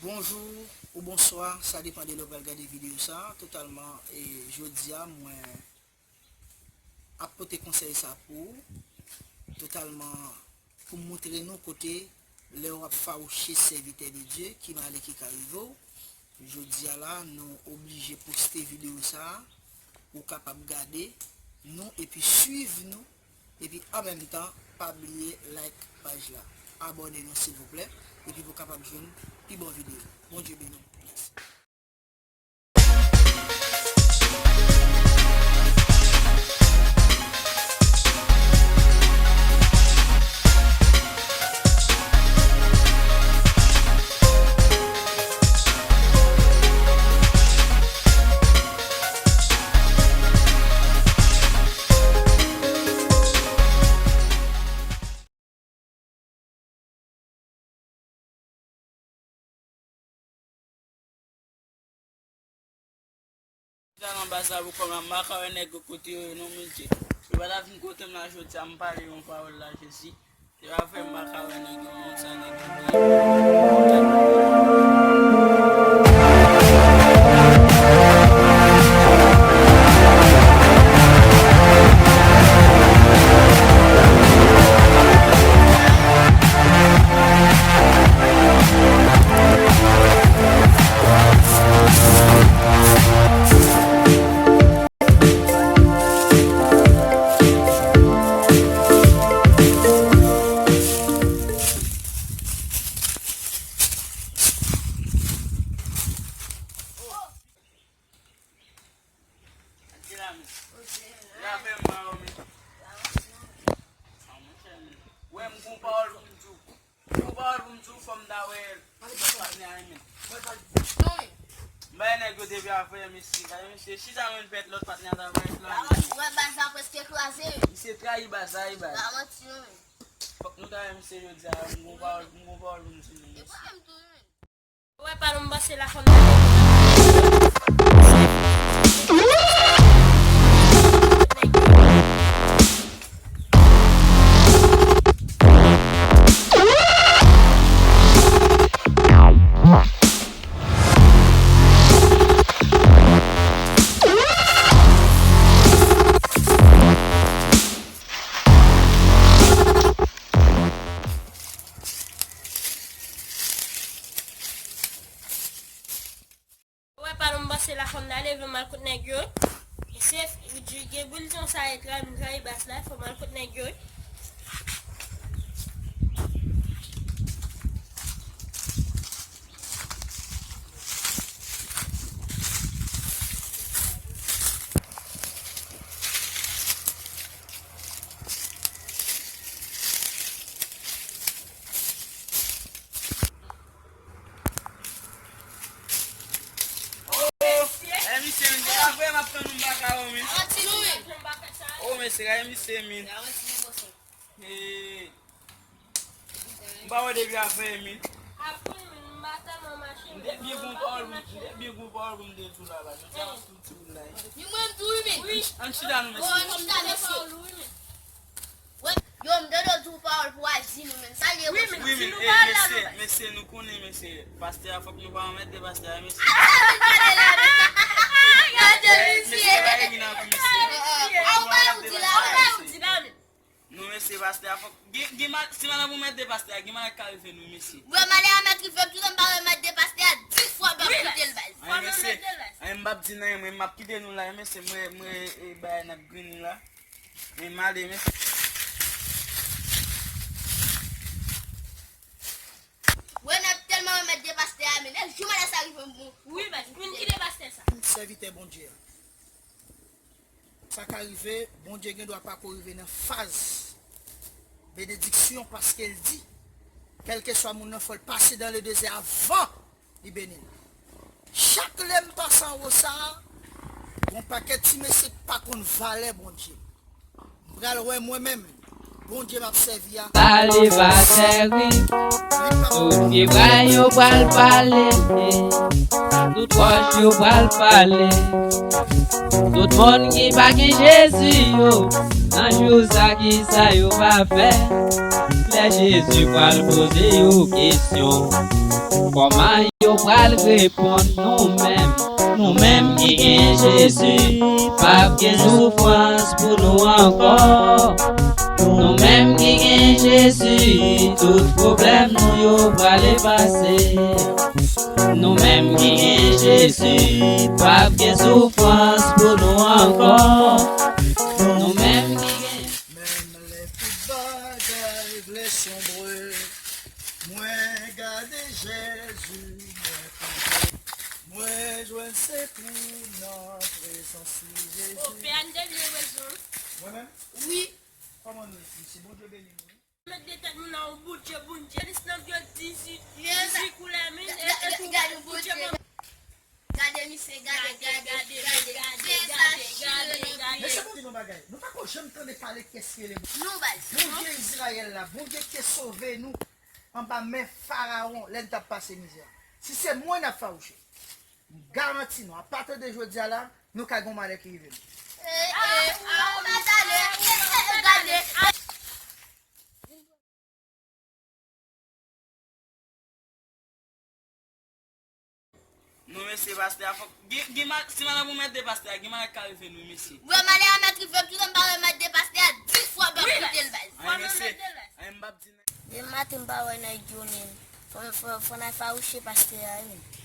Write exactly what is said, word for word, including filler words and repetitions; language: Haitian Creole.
Bonjou ou bonswa, sa depann de lè w pral gade videyo sa a. Totalman, e jodi a, mwen ap pote konsèy sa pou ou. Totalman, pou montre nou kote lè w ap fawouche sèvitè de Dye, ki malè ki ka rive w. Jodi a la, nou oblije poste videyo sa a pou w kapab gade nou epi swiv nou. Epi an menm tan, pa bliye like paj la. Abòne nou silvouplè. Epi pou w kapab jwenn pi bon videyo. Bondye beni w. Mèsi. Chita nan baz la pou kòm la, m pa ka wè nèg yo kote yo ye non, mesye. Yo pa ta vin kote m la jodi a, m pale yon pawòl la, Jezi. Se pa fè m pa ka wè nèg yo, non, sa nèg yo ye. Wè, m gon pawòl pou m di w. M gon pawòl pou m di w, fò m ta wè lòt patnè a, men. M bay nèg yo depi avè, mesye, gade, mesye, chita, men, fèt lòt patnè a ta parèt la. Wè, baz la prèske kraze. Misye trayi baz la, wi, baz. Pa manti, non, men. Fòk nou ta wè misye jodi a, m gon pawòl, m gon pawòl pou m di nou, mesye. E pa menm tou, men. Wè pa nou m panse la fò m ta Wè pa nou m panse la fò m ta leve m al kot nèg yo. E se gen brilyon sa e trayi, m trayi baz la, fò m al kot nèg yo. Oh, eh, misye, men, depi avè m ap tann ou, m pa ka wè w, men. Oh, mesye, gade misye, men. Hey. M pa wè depi afè, men. M te byen gon pawòl, m te byen gon pawòl pou m te di w la, baz. Jodi a, m ap tou di w la. Ni mwen m tou, wi, men. Ann chita nou, mesye. Ann chita, mesye. Wè, yo, m tande w di w pawòl pou w al di nou, men. Sa l ye, wi, men, di nou pawòl la, mesye, non, baz. Mesye, nou konnen, mesye. Pastè a, fòk nou pa anmède pastè a, mesye. Ah, men pale la, men. Gade misye. Mesye, pa egri nan kou, mesye. Ah, ou pa ou di la, men. Non, mesye, pastè a fòk. Gen, gen mal, si madanm ou mèt de pastè a, gen malè k ka rive nou, mesye. Wè, malè a mèt rive m, toutan m pa wè mèt de pastè a, dis fwa m p ap kite l, baz. Anyen, mesye. Anyen, m p ap di n anyen, mwen, m ap kite nou la, mesye, mwen, mwen, e, bagay n ap grinin la. Men m ale, mesye. Wè, n ap tèlman wè mèt de pastè a, men, nèg, jou malè sa rive m, bon. Wi, baz, m vin kite pastè sa. Sèvitè Bondye a. Sa ka rive, Bondye gen dwa pa ko rive nan faz benediksyon, paske l di, kèlkeswa moun nan, fò l pase dan le dezè avan li beni l. Chak lè m pase anwo sa a, gon pakèt ti mesye k pa konn valè Bondye. M pral wè mwen menm. Bondye m ap sèvi a. Pale, pastè, wi. Tout vye bray yo pral pale. Tout wòch yo pral pale. Tout moun ki pa gen Jezi yo, nan jou sa, kisa yo va fè? Lè Jezi pral poze yo kesyon. Kòman yo pral reponn nou menm? Nou menm ki gen Jezi, p ap gen soufrans pou nou ankò. Nou menm ki gen Jezi, tout pwoblèm nou yo pral efase. Nou menm ki gen Jezi, p ap gen soufrans pou nou ankò. Nou menm ki gen Menm lè tout bagay vle sonbre, mwen gade Jezi, mwen kanpe. Mwen jwenn sekou nan prezans li, Jezi. O, Pè a, n te vle rezon. Mwen menm? Wi. Kòman nou ye? Si Bondye beni nou, wi. Met de tèt moun nan yon bout je, bout je. Lis nan vye dizuit, dizuit koulè, men, e, e tou, gade bout je, Bondye. Gade misye, gade, gade, gade, gade, gade, gade. Mesye, pou di nou bagay, nou pa ko janm tande pale kès ki rele Bondye. Non, baz. Bondye Izrayèl la, Bondye ki te sove nou anba men Farawon lè n t ap pase mizè. Si se mwen n ap fawouche, m garanti nou, apati de jodi a la, nou ka gen yon malè ki rive nou. E, e, a, ou mèt ale, e, e, gade. Non, mesye, pastè a fòk. Gen, gen ma-, si madanm ou mèt de pastè a, gen malè k ka rive nou, mesye. Wi, malè a mèt rive m, toutan m pa wè mèt de pastè a, dis fwa m p ap kite l, baz. Ay, mesye. Ay, m p ap di nan. Demen maten m pa wè nèg yo, men. Fò, fò, fò n al fawouche pastè a, wi, men.